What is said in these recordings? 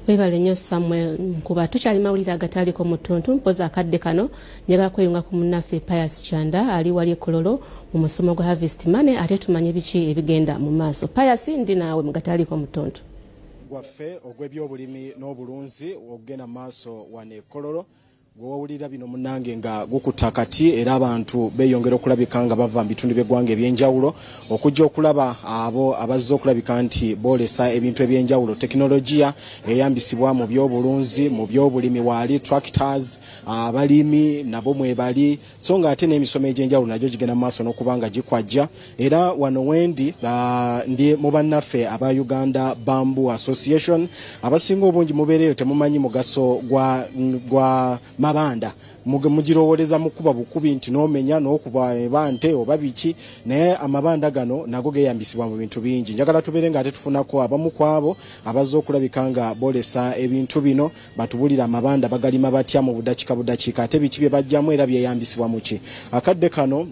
Webale nnyo Samuel Nkuba. Tukyali mawulire agataaliko mu ttuntu. Mpoza akadde kano njagala kweyunga ku munnaffe Pius Chanda ali wali ekololo mu musomo gwa Harvest Money, ate tumanye biki ebigenda mu maaso. Pius, ndi naawe mu gataaliko mu ttuntu. Gwaffe ogw'ebyobulimi n'obulunzi ogugenda mu maaso wano e Kololo, gwewawulira bino munnange nga gukutta kati, era abantu beeyongera okulabika nga bava mu bitundu by'eggwanga ebyenjawulo okujja okulaba abo abazze okulabika nti boolesa ebintu ebyenjawulo, tekinologiya eyambisibwa mu byobulunzi, mu byobulimi. Waali tractors, abalimi nabo mwebali, so nga ate n'emisomo egy'enjawulo nagyo gigenda mu maaso n'okuba nga gikwajja. Era wano wendi ndi mu bannaffe aba Uganda Bamboo Association. Abasinga obungi mubeereyo temumanyi mugaso gwa mabanda, mugirowooleza mukuba bukubi nti n'omenya n'okuba eba nte oba biki, naye amabanda gano nago geeyambisibwa mu bintu bingi. Njagala tubeere nga ate tufunako abamu ku abo abazze okulabika nga boolesa ebintu bino, batubulire amabanda bagalima batya mu budakiika budakiika, ate biki bye bajjamu era byeyambisibwa mu ki. Akadde kano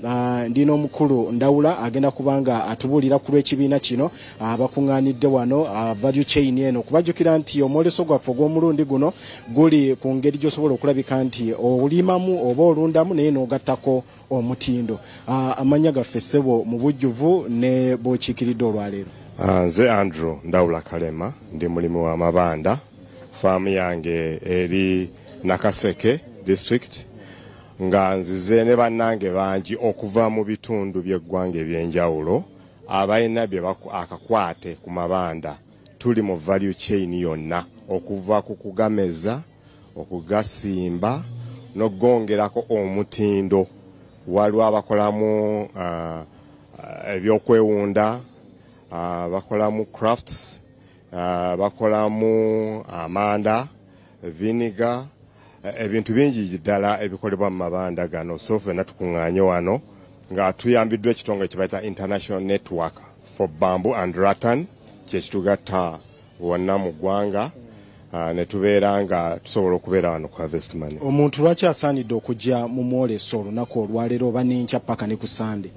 ndi n'omukulu Ndawula, agenda kuba nga atubuulira ku lw'ekibiina kino abakuŋŋaanidde wano, value chain eno. Kubajjukira nti omwoleso gwaffe ogw'omulundi guno guli ku ngeri gy'osobola okulabika nti olimamu oba olundamu naye n'ogattako omutindo. Amannya gaffe ssebo mu bujjuvu ne bw'okiikiridde olwaleero. Nze Andrew Ndawula Kalema, ndi mulimi wa mabanda. Faamu yange eri Nakaseke district, nga nzize ne bannange bangi okuva mu bitundu by'eggwanga ebyenjawulo abalina bye akakwate ku mabanda. Tuli mu value chain yonna, okuva ku kugameza, okugasimba n'okwongerako omutindo. Waliwo abakolamu ebyokwewunda, bakolamu crafts, bakolamu amanda, vinegar, ebintu bingi ddala ebikolebwa mu mabanda gano. So ffenna tukuŋŋaanye wano nga tuyambiddwa ekitongole kye bayita International Network for Bamboo and Rattan, kyekitugatta wonna mu ggwanga, ne tubeera nga tusobola okubeera wano ku Harvest Money. Omuntu lwaki asaanidde okujja mu mwoleso olunaku olwaleero oba n'enkya paka ne ku Sande?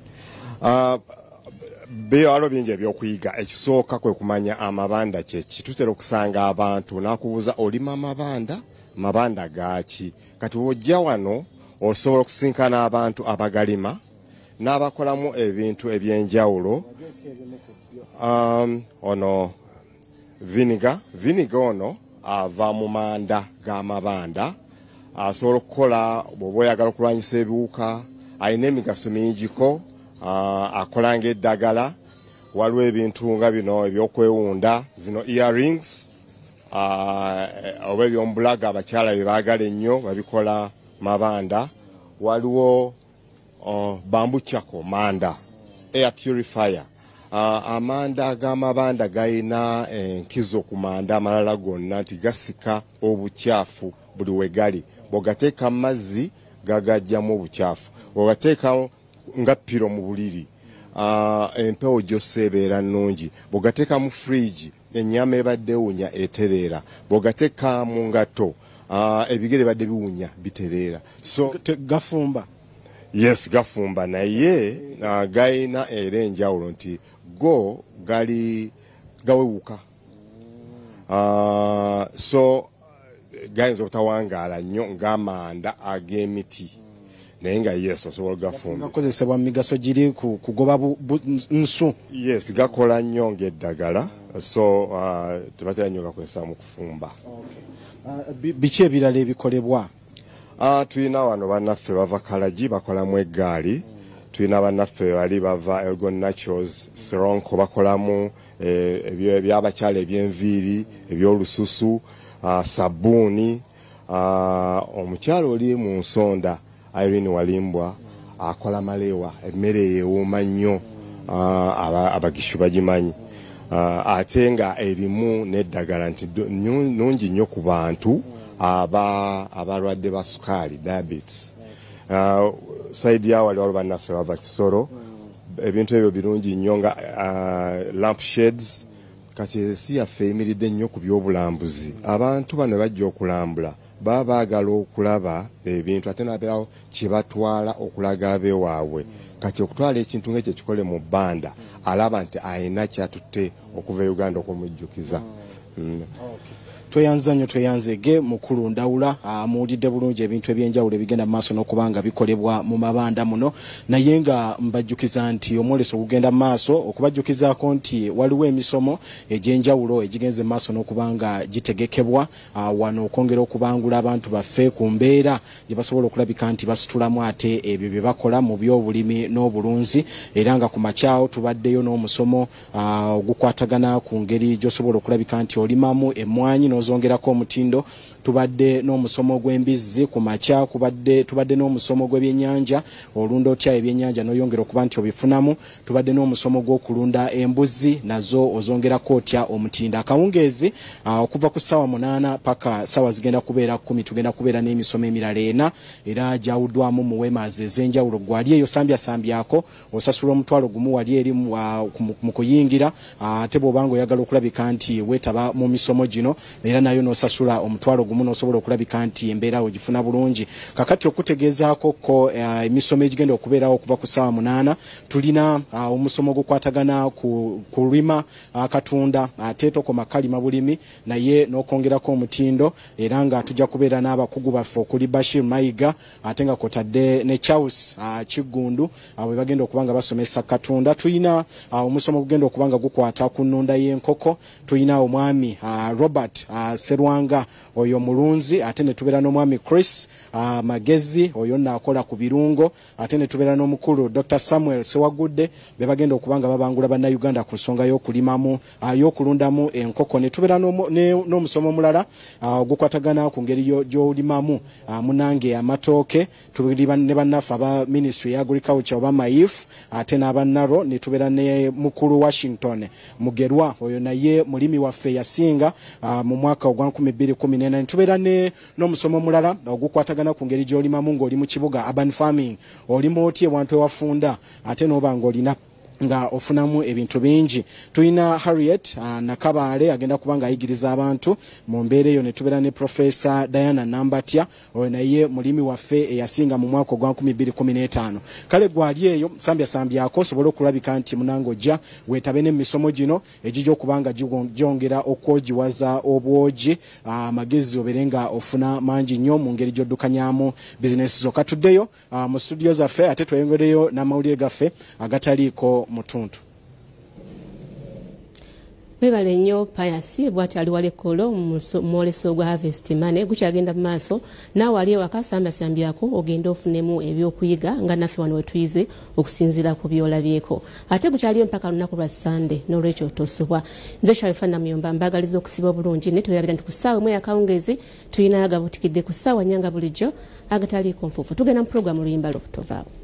Waliwo bingi ebyokuyiga. Ekisooka kwe kumanya amabanda kyeki. Tutera okusanga abantu n'akubuuza, "Olima amabanda? Mabanda gaaki?" Kati wojja wano osobola okusinkana abantu abagalima n'abakolamu ebintu ebyenjawulo. Ono vinegar, vinegar ono ava mu manda g'amabanda, asobola okukola bw'oba oyagala okulwanyisa ebiwuka, alina emigaso mingiko, akola ng'eddagala. Waliwo ebintu nga bino ebyokwewunda, zino earrings oba ebyomubulago abakyala bye baagala ennyo, babikola mabanda. Waliwo bamboo charcoal manda, air purifier. Amanda g'amabanda galina enkizo ku manda amalala gonna nti gasika obukyafu buli we gali. Bw'ogateeka mu mazzi gagajjamu obukyafu, bw'ogateeka nga pillow mu buliri, empewo gy'ossa ebeera nnungi, bw'ogateeka mu fridge ennyama ebadde ewunya etereera, bw'ogateeka mu ngatto, ebigere badde biwunya bitereera. So Gafumba? Yes, gafumba, naye gayina era enjawulo nti go gali gawewuka, so gayinza obutawangaala nnyo ng'amanda ag'emiti, naye nga yes, osobola ogafumbisa. Gakozesebwa mu migaso giri ku kugoba nsu. Yes, gakola nnyo ng'eddagala, so tebatera nnyo gakozesa mu kufumba. Biki ebirala ebikolebwa? Tulina wano bannaffe bava Kalagi, bakolamu eggaali. Tulina bannaffe bali bava Elgon Naturals Sironko, bakolamu ebyabakyala ebyenviiri, ebyolususu, sabbuuni. Omukyala oli mu nsonda, Irene Walimbwa, akola malewa, emmere ewooma nnyo, abagishu bagimanyi, ate nga erimu n'eddagala nti nnungi nnyo ku bantu abalwadde ba sukaali, diabetes. Side yawali waliwo bannaffe bava Kisoro, ebintu ebyo birungi nnyo nga lamp shades. Kati ensi yaffe eyimiridde nnyo ku byobulambuzi. Abantu bano bajja okulambula baba baagala okulaba ebintu, ate nabeerawo kye batwala okulaga abeewaabwe. Kati okutwala ekintu ng'ekyo ekikole mu bbanda, alaba nti alina kyatutte okuva e Uganda okumujjukiza. Tweyanza nnyo, tweyanzege mukulu Ndawula. Muwulidde bulungi ebintu ebyenjawulo ebigenda mu maaso n'okuba nga bikolebwa mu mabanda muno, naye nga mbajjukiza nti omwoleso ogugenda mu maaso, okubajjukizaako nti waliwo emisomo egy'enjawulo egigenze mu maaso n'okuba nga gitegekebwa wano okwongera okubangula abantu baffe ku mbeera gye basobola okulabika nti basitulamu ate ebyo bye bakola mu byobulimi n'obulunzi. Era nga ku makyawo tubaddeyo n'omusomo ogukwatagana ku ngeri gy'osobola okulabika nti olimamu emmwanyi n'ozongerako omutindo. Tubadde n'omusomo gw'embizzi ku makya, tubadde n'omusomo gw'ebyennyanja, olunda otya ebyennyanja n'oyongera okuba nti obifunamu. Tubadde n'omusomo gw'okulunda embuzi, nazo ozongerako otya omutindo. Akawungeezi okuva ku ssaawa 8 paka ssaawa zigenda kubeera 10 tugenda kubeera n'emisomo emirala 4 era gyawuddwamu mu wemas ez'enjawulo. Gwali eyo sambyasambyako, osasula 10,000 wali eri mu kuyingira, ate bw'obanga oyagala okulabika nti weetaba mu misomo gino era nayo n'osasula 10,000 n'osobola okulabika nti embeera ogifuna bulungi. Kakati okutegeezaako ko emisomo egigenda okubeerawo okuva ku ssaawa 8, tulina omusomo ogukwatagana ku kulima katunda, ate tokoma kalima bulimi naye n'okwongerako omutindo, era nga tujja kubeera n'abakugu baffe okuli Bashir Mayiga ate nga kotadde ne Charles Kiggundu, bwe bagenda okuba nga basomesa katunda. Tulina omusomo ogugenda okuba nga gukwata ku nnunda y'enkoko, tulina omwami Robert Serwanga oyo mulunzi, ate ne tubeera n'omwami Chris Magezi oyo naakola ku birungo, ate ne tubeera n'omukulu Dr. Samuel Sewagudde be bagenda okuba nga babangula bannayuganda ku nsonga y'okulimamu y'okulundamu enkoko. Ne tubeera n'omusomo omulala ogukwatagana ku ngeri gy'olimamu munange amatooke, tuli ne bannaffe aba Ministry ya Agriculture oba MAIF ate n'abannaro, ne tubeera ne mukulu Washington Mugerwa oyo naye mulimi waffe yasinga mu mwaka ogwa 2014. Tubeera n'omusomo omulala ogukwatagana ku ngeri gy'olimamu ng'oli mu kibuga, urban farming, olima otya ewantu ewafunda ate n'oba ng'olina nga ofunamu ebintu bingi. Tulina Harriet Nakabaale agenda kuba nga ayigiriza abantu mu mbeera eyo, ne tubeera ne Professor Diana Nambatya oyo naye mulimi waffe eyasinga mu mwaka ogwa 2015. Kale gwali eyo sambyasambyako osobole okulabika nti munange ojja weetabe n'emisomo gino egijja okuba nga gyongera okwogiwaza obwogi, amagezi obeere nga ofuna mangi nnyo mu ngeri gy'oddukanyamu bizinesi zo. Katuddeyo mu studio zaffe ate tweyongereyo n'amawulire gaffe agataliiko mutuntu. Webale nnyo Pius, bw'ati ali wali ekkolo mu mwoleso gwa Harvest Money gukyagenda mu maaso. Naawe ali ewaka sambasambyako ogende ofunemu ebyokuyiga nga naffe wano wetuyize okusinziira ku byolabyeko. Ate gukyaliyo mpaka lunaku lwa Sande, n'olwekyo tosubwa. Nze Sharifa Namuyomba mbagaliza okusiba obulungi, naye twerabira nti ku ssaawa 1 yakawungeezi tulina agabutikidde ku ssaawa 4 nga bulijjo agataliiko nfuufu. Tugenda mu pulogulaamu Oluyimba Lwo, tovaawo.